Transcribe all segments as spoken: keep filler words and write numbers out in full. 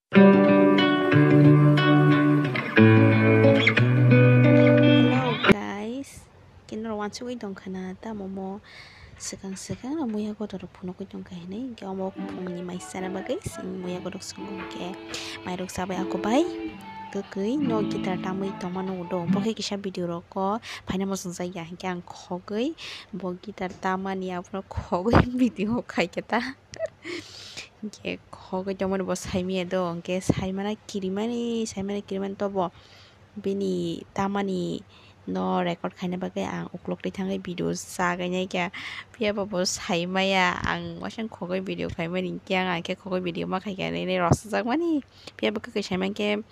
Hello guys, kinaro wansugwi tongkha na tamo mo swkang swkang muya kotor phunukwi tongkha hinwi, hinkhe omo phungni mai chana bagwi sini muya kotor songo hinkhe mairok chabai ako bai kwkwi no guitar tamwi tongmano udo, bokhe kisa video rok o phaina muchungjakya hinkhe ang khogwi bo guitar tamani abono khogwi video khaikhe ta. Hinkhe khogwi tongmani bo saimaya do, hinkhe saimana kirimani, saimana kirimani tobo bini tamani no record khaina bagwi ang uklok twi thangwi video chagwi naikha. Phiya bo bo saimaya, ang wasang khogwi video khaimani hinkhe ang, ang khe khogwi video ma khaikha nini rwchapjakmani. Phiya bo kwkhwi saimankhe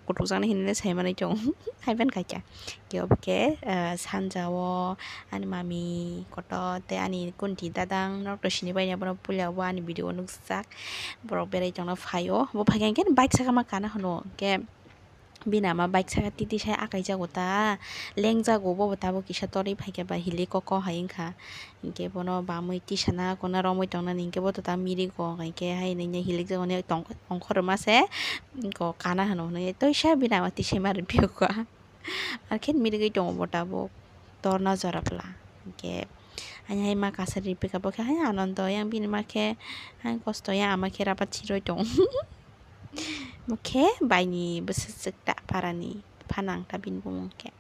kutukjaknai hinwi saimanwi chwng haiban khaikha. Khe obo khe, ah, sanja o ani mami kotor tei ani kunti dadang norok to sini bai abono puila o ani video o nukjak. Borok berai tongna phaio, bo phaikha hinkhe bike saka ma kana hwno hinkhe bini ama bike saka titi sai akai jago ta lengjago, bobo tabuk kisa torwi phaikha ba hili koko hai wngkha. Hinkhe bono bamwi tisana kona romwi tongnani hinkhe bo to ta mirigo hinkhe hai nini hilikjagoni tong-, tongkhorma se ko kana hwno hwnwi toisa bini ama tisai ma rwphiyo kha. Arkhe mirigwi tongo bo tabuk torna jora pla. Hinkhe ani hai ma kasari rwpikha bo khe hai Anando yang bini ma khe hai kosto yang ama khe rapat sirwi tong. Bo khe baini bwsajwk ta parani phanang ta bini bumung khe.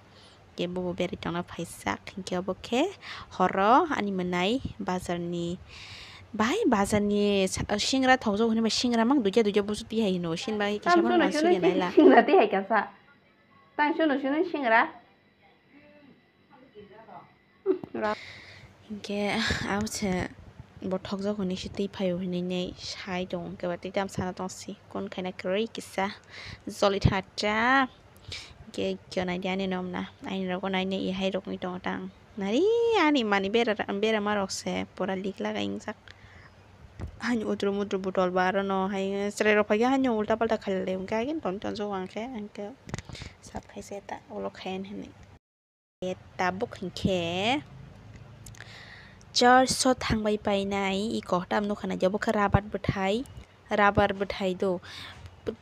Khe bobo berai tongna phaijak, hinkhe obo khe horo ani mwnai bazarni, bai bazarni sa-, singra thokjak hwnwi bai singra mang duiya duiya busu tihai hino, sini bagwi kisa Tang phano sunu sunu mansukya naila. Singra tihai kasa. Tang sunu sunu singra. Hinkhe abo se bo thokjak hwnwi se twi phaio hinwi nai sai tongo, hinkhe ba tei tamo sana tong si kon khaina kwrwi kisa joli thangcha. Hinkhe kyo naidi ani nom na, ani rogo nainai hai rokni tongo tang. Nari ani mani bera, berama rok se pura lik laga ingjak. Hani utru mutru botol ba aro no hai chwrai rok phai khe hani ulta palta khailai hwnkhe agini toni tonjak ang khe, ang khe sap khai se ta ulo khayan hinwi. Tabuk hinkhe church o thangbai painai iko tam nukha nai obo khe rabar bwthai, rabar bwthai do.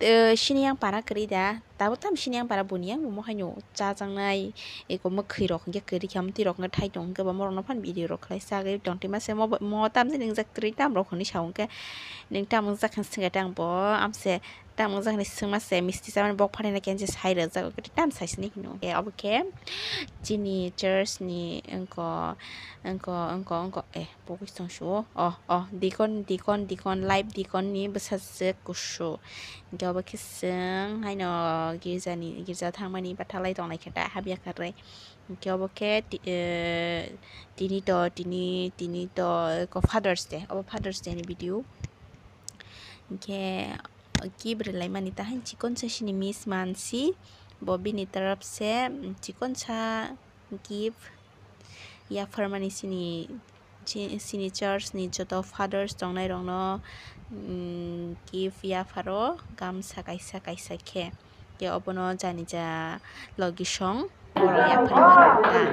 Eh, sini yang para kwrwi da, tabuk tam sini yang para boni yang omo haino chajaknai iko mwkhwi rok hinkhe kwrwi khe amtwi rok no thai tong hinkhe bo morok no phano video rok khlai chagwi tong twi mase mo, mo tam jani wngjak kwrwi tam rok hinwi sa hinkhe nwng tam wngjak khe swngkhe tang bo amse. Tamo jani swngma se misti chamani bok phanina kenchi sai rwjak, tam sai sini hino. E, obo khe chini church ni wngko, wngko, wngko, wngko, e, bo khe song suo. O, o, deacon, deacon, deacon, live deacon ni bwsajwk kusu. Hinkhe obo khe chwng haino girja ni, girja thangmani bathalai tonglai khe ta habya kwrwi. Hinkhe obo khe ti-, e, tini to, tini, tini to, ko Father's Day, obo Father's Day ni video. Hinkhe gift rwlaimani ta hai chikon sa sini miss mansi, bo bini taraf se, mm, chikon sa gift yapharmani sini, chi-, sini church ni joto fathers tongnai rokno, mm, gift yapharo gamsa kaisa kaisa khe. Khe obono janija logi song borok yapharma rok ta.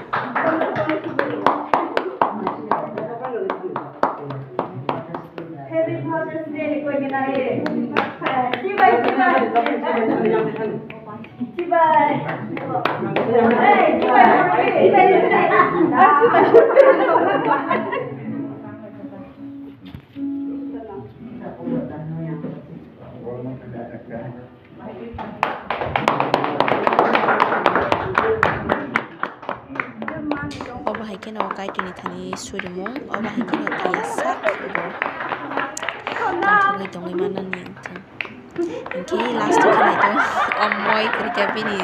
Obo hai kheno Kaitorni thani surimung, obo hai kheno thwiya sak bo tongthogwi tongwi manani wngthung. Hinkhe last o khe naitong, o moi kwrwikha bini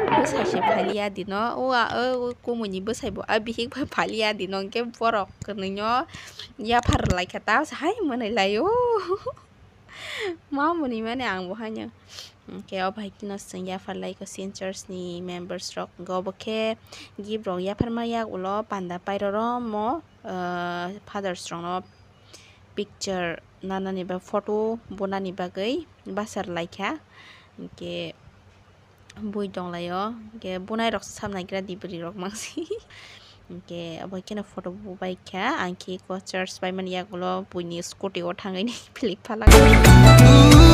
bwsai se phailiya dino, o a, o kumuini bwsai bo a bihik bai phailiya dino, hinkhe borok kwnwino yaphar laikha ta hai mwnwi laio. Ma mwnwi mani ang bo haino. Hinkhe o bai kheno chwng yaphar lai kho Saint Church ni members rok. Hinkhe obo khe gift rok yapharma yak ulo panda pairoro mo, ah, fathers rokno picture nanani ba photo bunani bagwi bachar laikha. Hinkhe bui tonglaio, hinkhe bunai rok samnaigra dibri rok mangsi. Hinkhe obo kheno photo bu bai kha, ang khe eko church paimani yagulo buini scooty o thangwi ni philip phalak.